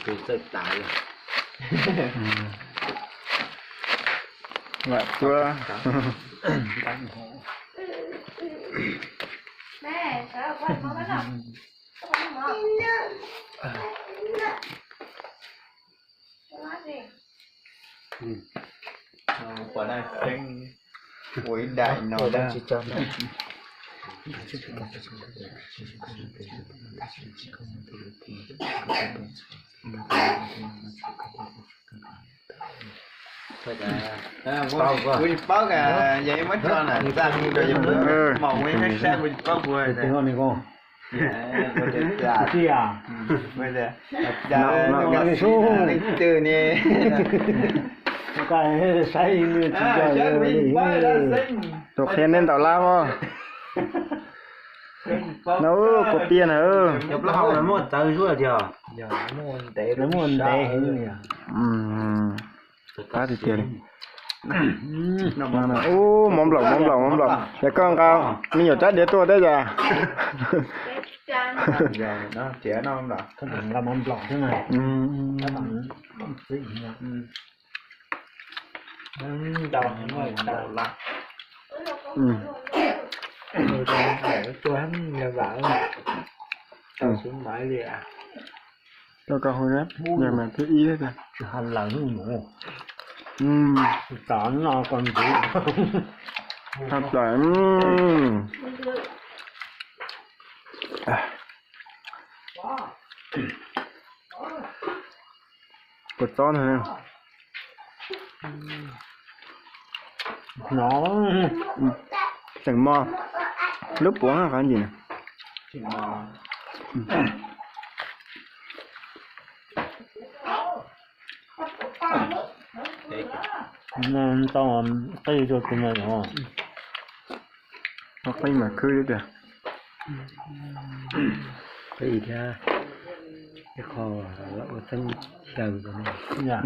Tus txawj tas li. Vam tuab. Ua ib daim no. Kuv tsis paub, yog muab tso na, txaj mus rau yus mom ua ib hab sab, kuv tsis paub kuv. Leej twg ne? Tus qhia nej ntaus lab mog. No, kua piaj na. Plaub hau muaj txawv zuaj tiag. Muaj ntev heev. Qab tiag tiag li. Ub, mov nplaum, mov nplaum, mov nplaum. Yog koj nqa me nyuam rab diav tuaj thiab yom? Rau koj hu na, yog mas thib ib thiab tiag. Tsis hais lawm mus. Tov no koj ntxiv. Haj plaws. Kua txob ntag. No, tseem mos, lub puav qab ntsis na. No tau qij rau tus no. Qij mas khwb tiag. Qij thiab ib qho los ua txeeb xyaw rau ne.